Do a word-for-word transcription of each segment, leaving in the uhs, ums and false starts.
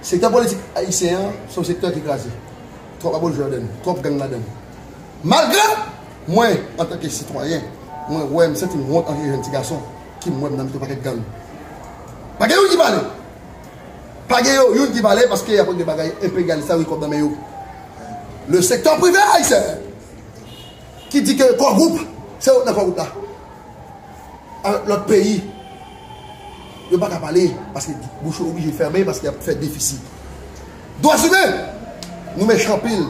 Sektè politik ayisyen an se yon sektè ki kraze. Twòp abolotjè ladan l, twòp gang ladan l. Malgre mwen, antanke sitwayen, mwen wè, m santi m wont antanke jèn ti gason ki m wè m nan mitan pakèt gang. Pa gen youn ki pale. Pa gen yo, youn ki pale paske y ap regle bagay enperyalis la, wi, kòb nan men yo. Le secteur privé haïtien ki di ke Core Group, se yo k nan Core Group la. Avèk lòt peyi, yo pa ka pale, paske bouch yo oblije fèmen, paske y ap fè defisi. Dwa imen, nou mechan anpil.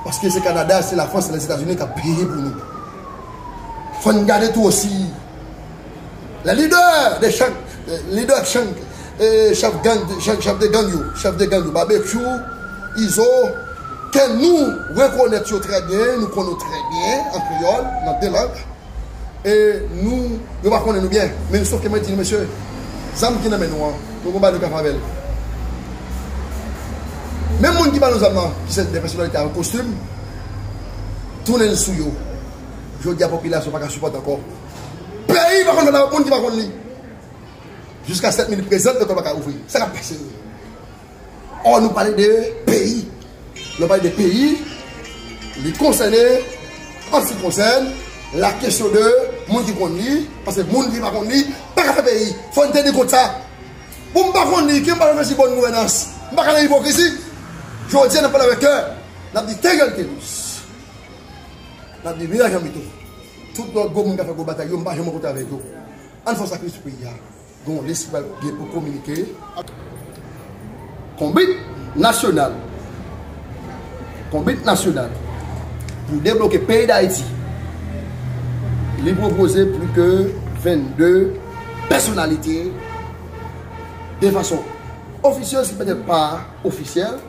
Paske se Kanada, se Lafrans, se Lèzetazini k ap peye pou nou. Fò n gade tou osi. Les leaders de chaque, leader chaque, eh, chèf gang, chèf, chèf de gang yo, chèf de gang yo, Babekyou, Izo, ke nou rekonèt yo trè byen, nou konnen yo trè byen, an kreyòl, nan de lang. E nou, yo pa konnen nou byen. Men sof ke mwen di nou, mesye, zam ki nan men nou an, nou gon bagay nou ka fè avè l. Menm moun ki ba nou zam nan, ki se de pèsonalite an kostim, tounen l sou yo. Jodi a, popilasyon pa ka sipòte ankò. Peyi pa konn fè l avèk moun ki pa konn li. Jiska sèt minit prezan, lekòl pa ka ouvri. Sa k ap pase? Ò, nou pale de peyi. Lè w pale de peyi, li konsène, an se ki konsène, la kesyon de moun ki konn li, paske moun ki pa konn li, pa ka fè peyi. Fò n teni kont sa. Pou m pa konn li, ke m pa reflechi bòn gouvènans, m pa ka nan ipokrizi. Jodi a, n ap pale avèk kè, n ap di Thériel Thelus. N ap di Miray Jean Mito. Tout lòt gwo moun k ap fè gwo batay yo, m pa janm rankontre avèk yo. Ann fè yon sakrifis pou peyi a. Gen yon lis ki pral gen pou kominike. Konbit nasyonal. Konbit nasyonal pou debloke peyi Dayiti. Li pwopoze plis ke vennde pèsonalite de fason ofisyèl, si petèt pa ofisyèl.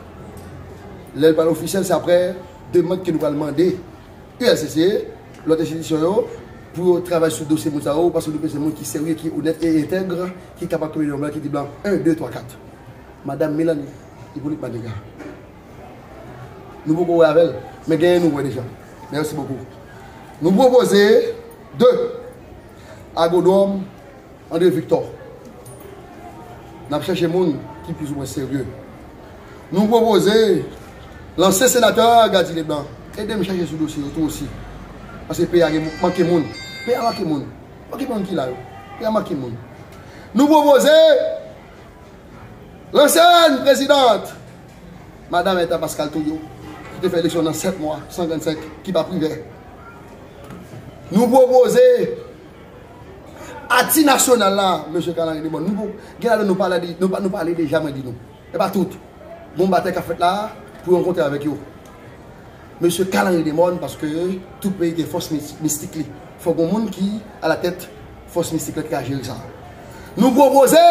Lè l pral ofisyèl, se aprè demann ke nou pral mande U L C C, lòt enstitisyon yo, pou yo travay sou dosye moun sa yo, paske nou bezwen moun ki serye, ki onèt e entèg, ki kapab kenbe yon blan, ki di blan en, de, twa, kat. Madanm Melanie Hyppolite Manigat. Nou poko wè avè l, men genyen nou wè deja. Mèsi bokou. Nou pwopoze de, Agwonòm André Victor. N ap chèche moun ki plizoumwen serye. Nou pwopoze lansyen senatè Gady Leblanc ede m chèche sou dosye yo tou osi. Paske peyi a gen manke moun. Peyi a manke moun. Manke moun ki la yo. Peyi a manke moun. Nou pwopoze lansyèn prezidant, Madanm Ertha Pascal Touillot, ki te fè eleksyon nan sèt mwa, san trannsenk, ki pa privè. Nou pwopoze Ati Nasyonal la, mesye Carl Henry Demòn, nou pou, gen ladan nou pale de, nou pa, nou pale deja, mwen di nou. E pa tout. Gon batay k ap fèt la, pou yo rankontre avèk yo. Mesye Carl Henry Demòn, paske tout peyi gen fòs mis-, mistik li. Fò gon moun ki alatèt fòs mistik la ki ka jere sa. Nou pwopoze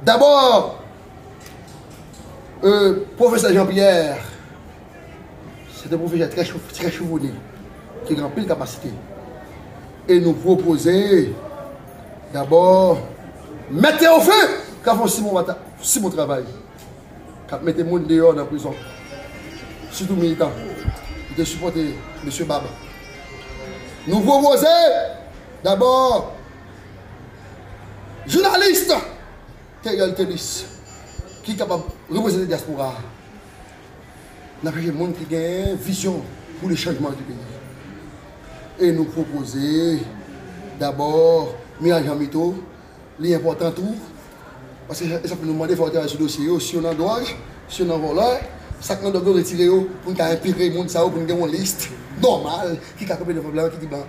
dabò, euh, pwofesè Jean Pierre, se te pwofesè trè chou-, trè chouvouni, ki gen anpil kapasite. E nou pwopoze dabò Mèt Théophile, k ap fè yon si bon bata-, si bon travay, k ap mete moun deyò nan prizon, sitou militan ki te sipòte mesye Bab. Nou pwopoze dabò jounalis Thériel Thelus, ki kapab reprezante dyaspora a. N ap chèche moun ki gen vizyon pou le chanjman du peyi. E nou pwopoze dabò Miray Jean Mito, li enpòtan tou, paske e sa pou nou mande fò yo travay sou dosye yo, si yo nan dwòg, si yo nan vòlè, sa k nan dwòg yo retire yo, pou n ka enpire moun sa yo, pou n gen yon lis nòmal ki ka kanpe devan blan yo, ki di blan,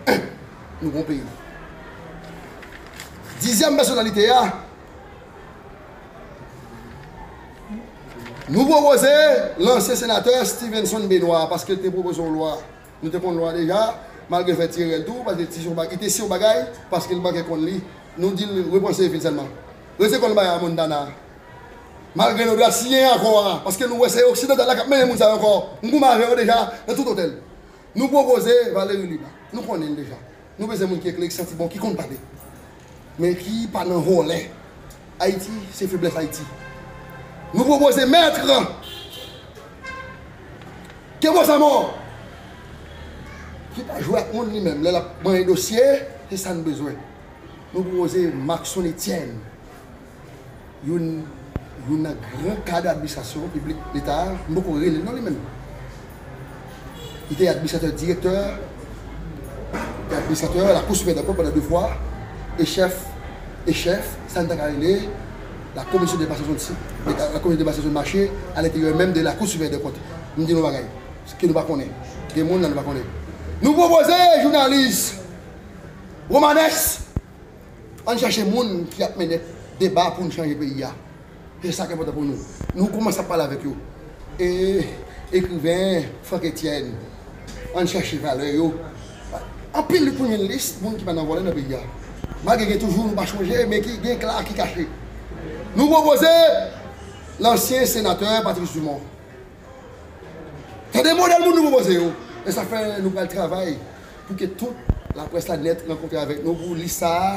nou gon peyi. Dizyèm pèsonalite a, nou pwopoze lansyen senatè Stevenson Benoît, paske l te pwopoze yon lwa. Nou te konn lwa deja, malgre fè ti erè l tou, paske ti se yon ba-, li te se yon bagay, paske l manke konn li. Nou di l repanse vil sèlman. Rete konn bagay a Montana. Malgre nou dwe siyen akò a, paske nou wè se oksidantal la k ap mennen moun sa yo ankò. M goumen avè yo deja nan tout otèl. Nou pwopoze Valéry Lima. Nou konnen l deja. Nou bezwen moun ki eklere, ki santi bon, ki konn pale. Men ki pa nan vòlè. Ayiti, se feblès Ayiti. Nou pwopoze mèt Kebo Samò, ki pa jwe ak moun li menm. Lè l ap manyen dosye, se sa n bezwen. Nou pwopoze Maxon Etienne. Youn, youn nan gran kad administrasyon piblik Leta a, m poko rele l non li menm. Li te administratè, direktè, li te administratè Lakou Siperyè dè Kont pandan de fwa, e chèf, e chèf, sa n ta ka rele la Commission des marchés sont, la Commission des marchés sont marchés à l'intérieur même de la Cour supérieure des comptes. M di nou bagay, ke nou pa konnen. Gen moun nan nou pa konnen. Nou pwopoze jounalis Romanes, ann chèche moun ki ap mennen deba pou n chanje peyi a. Se sa ki enpòtan pou nou. Nou kòmanse ap pale avèk yo. E ekriven Franck Etienne, ann chèche valè yo. Anpil kounye lis moun ki pa nan vòlè nan peyi a. Malgre gen toujou nou pa chonje, men ki gen kla ki kache. Nou pwopoze lansyen senatè Patrice Dumont. Tande modèl moun nou pwopoze yo. E sa fè nou pral travay pou ke tout laprès la nèt rankontre avèk nou pou lis sa a.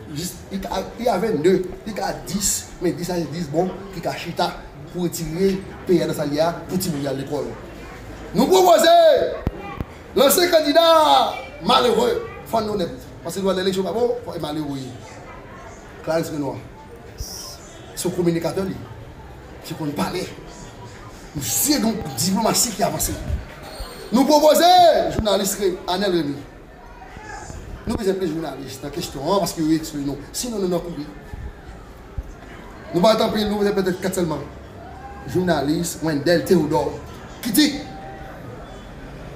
Jis, li ka, li a vennde, li ka dis, men dis sa se dis bon ki ka chita pou retire peyi a nan sa l ye a, pou timoun yo al lekòl. Nou pwopoze lansyen kandida malere, fò n onèt. Paske nou al nan eleksyon pa bon, fò e malere ou ye. Clarens Renois. Se yon kominikatè li. Misye konn pale. Misye gen yon diplomasi ki avanse. Nou pwopoze jounalis Re-, Anel Remy. Nou bezwen plis jounalis nan kesyon an paske yo ekskli nou. Sinon nou nan kouri. Nou pa tanpri, nou bezwen petèt kat sèlman. Jounalis Wendell Théodore. Ki di?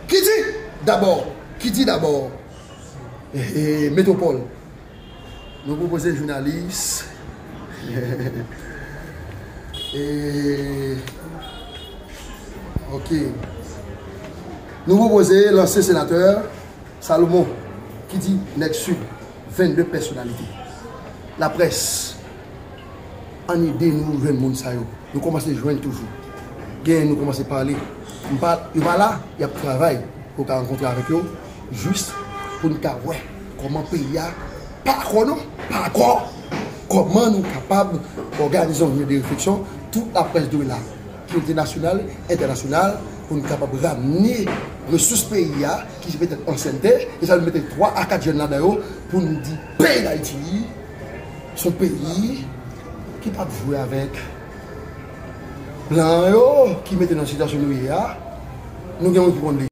Ki di? Dabò. Ki di dabò? Eh, eh, Metwopòl. Nou pwopoze jounalis. E, ok. Nou pwopoze lansyen senatè Salomon, ki di nèg Sid, vennde pèsonalite. Laprès, ann ede nou jwenn moun sa yo. Nou kòmanse jwenn toujou. Gen nou kòmanse pale. M pa, yo pa la, y ap travay pou ka rankontre avèk yo, jis pou n ka wè kòman peyi a, pa akò non, pa akò, kòman nou kapab òganize yon jounen de refleksyon, tout laprès dwe la, ki nasyonal, entènasyonal, pou n kapab ramne resous peyi a, ki se petèt ansènte, e sa nou mete twa a kat jèn ladan yo, pou n di peyi Dayiti, se yon peyi ki p ap jwe avèk blan yo ki mete nou nan sitiyasyon nou ye a. Nou gen moun ki konn li.